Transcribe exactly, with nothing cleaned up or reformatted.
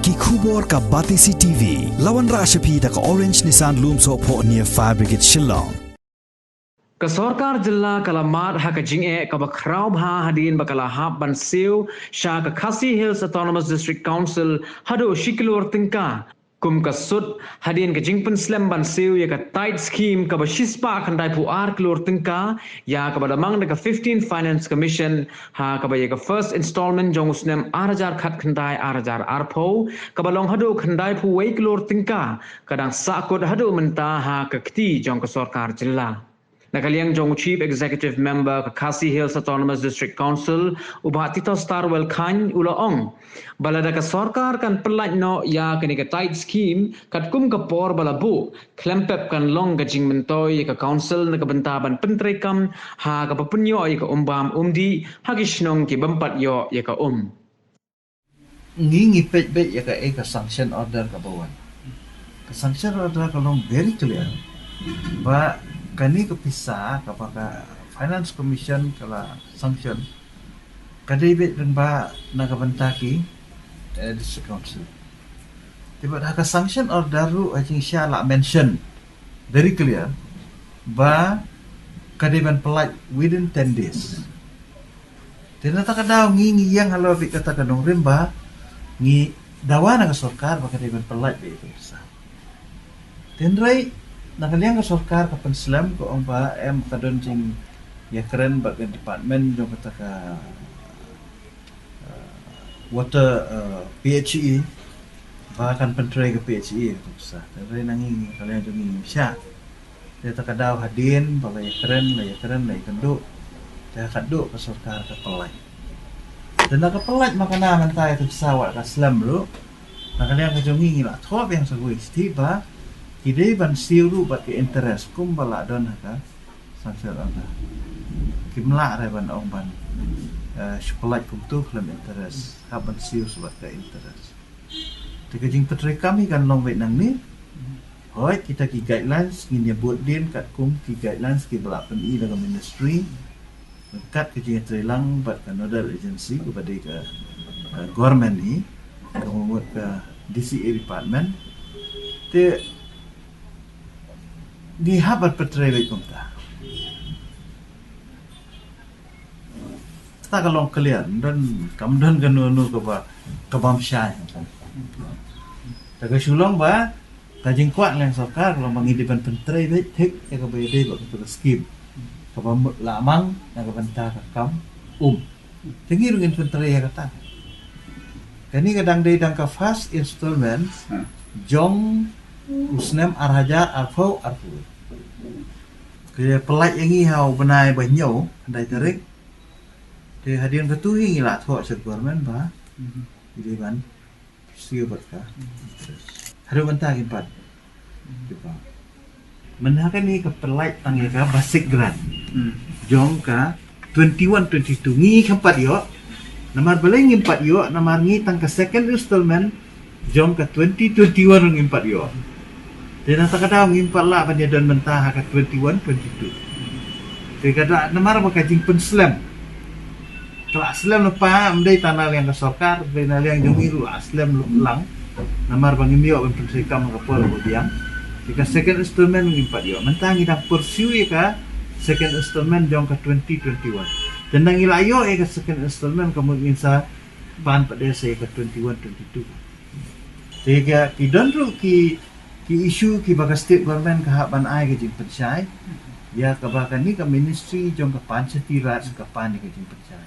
Ki khubor ka Batesi T V. La wanrah sha phi da ka Orange Nissan Lumsohphoh near Fire Brigade Shillong. Ka sorkar jylla ka la mad ha ka jingeh kaba khraw bha hadien ba ka la hap ban siew sha ka Khasi Hills Autonomous District Council haduh shi klur tyngka kum ka sut hadien ka jingpynslem ban siew ïa ka tithe scheme kaba shispah khyndai phew ar klur tyngka, ïa kaba la mang da ka fifteenth Finance Commission, ha kaba ïa ka first installment jong u snem ar hajar khatkhyndai ar hajar arphew, kaba long haduh khyndai phew wei klur tyngka, ka dang sahkut haduh mynta ha ka kti jong ka sorkar jylla. Na ka liang jong u Chief Executive Member ka Khasi Hills Autonomous District Council, u Bah Titosstarwell Chyne, u la ong ba lada ka sorkar kan pyllait noh ïa kane ka tithe scheme katkum ka por ba la buh, khlem pep kan long ka jingmyntoi ïa ka council na ka bynta ban pyntreikam ha kaba pynïoh ïa ka um bam um dih ha ki shnong ki bym pat ïoh ïa ka um. Ngi ngi peit beit ïa kaei ka sanction order kaba wan. Ka sanction order ka long very clear ba kane ka pisa kaba ka Finance Commission ka la sanction ka dei beit lyngba na ka bynta ki, eh, District Council. Te bad ha ka sanction order ruh ha jingshisha la mention very clear ba ka dei ban pyllait within ten days. Te na kata ka daw ngi ngi ïeng halor beit kata ka nongrim ba ngi dawa na ka sorkar ba ka dei ban pyllait beit ïa ka pisa. Hynrei na ka liang ka sorkar ka pynslem, ka ong ba em, ka don jingïakren bad ka department jong kata ka, uh, water, uh, P H E, ba kan pyntrei ka P H E ïa ka pisa. Hynrei na ngi, na ka liang jong ngi, ngim shah. Te kata ka daw hadien ba la ïakren, la ïakren, la ïakynduh, te ha ka duh ka sorkar ka pyllait. Te na ka pyllait ma kane mynta ïa ka pisa wat ka slem ruh, na ka liang ka jong ngi ngi la thoh biang sa kawei siti ba ki dei ban siew ruh bad ka interest kumba la don ha ka sanction order. Kim lah re ban ong ban, eh, shu pyllait kumto khlem interest, hap ban siew sa bad ka interest. Te ka jingpyntreikam hi kan long beit nangne. Hooid, kita ki guidelines ngin ïa bud dien katkum ki guidelines kiba la pyni da ka ministry ryngkat ka jingïatreilang bad ka nodal agency kaba dei ka, ka government hi, ka mut ka D C A department. Te ngi hap ban pyntrei beit kumta. Kata ka long clear, ym don, kam don kano kano kaba, ka bym shai. Te ka shu long ba ka jingkwah na ka liang sorkar ka long ba ngi dei ban pyntrei beit thik ïa kaba ïadei bad kato ka skim kaba la mang na ka bynta ka kam um. Te ngi ruh ngin pyntrei ïa kata. Kane ka dang dei dang ka first installment jong u snem ar hajar arphew arphew. Ka pyllait ïa ngi ha u bnai ba hynñiew, khyndai tarik. Te hadien katu hi ngi la thoh sha government ba ngi dei ban siew bad ka interest. Haduh mynta kim pat. Kim pat. Mynta kane ka pyllait tang ïa ka basic grant jong ka twenty-one twenty-two ngi kim pat ïoh. Namar balei ngim pat ïoh, namar ngi tang ka second installment jong ka twenty twenty-one ruh ngim pat ïoh. Te na kata ka daw ngim pat lah ban ïadon mynta ha ka twenty-one twenty-two. Te ka da namar ba ka jingpynslem ka la slem lypa, ym dei tang na liang ka sorkar, dei na liang jong ngi ruh la slem lypa lang. Namar ba ngim ïoh ban pyntreikam ha ka por ba biang. Te ka second installment ngim pat ïoh. Mynta ngi dang pursue ïa ka second installment jong ka twenty twenty-one. Te nang ngi la ïoh ïa ka second installment ka mut ngin sa pan pat de sa ïa ka twenty-one twenty-two. Te ka ki don ruh ki, ki issue kiba ka state government ka hap ban ai ka jingpynshai ïa kaba kane ka ministry jong ka Panchayati Raj ka pan ïa ka jingpynshai.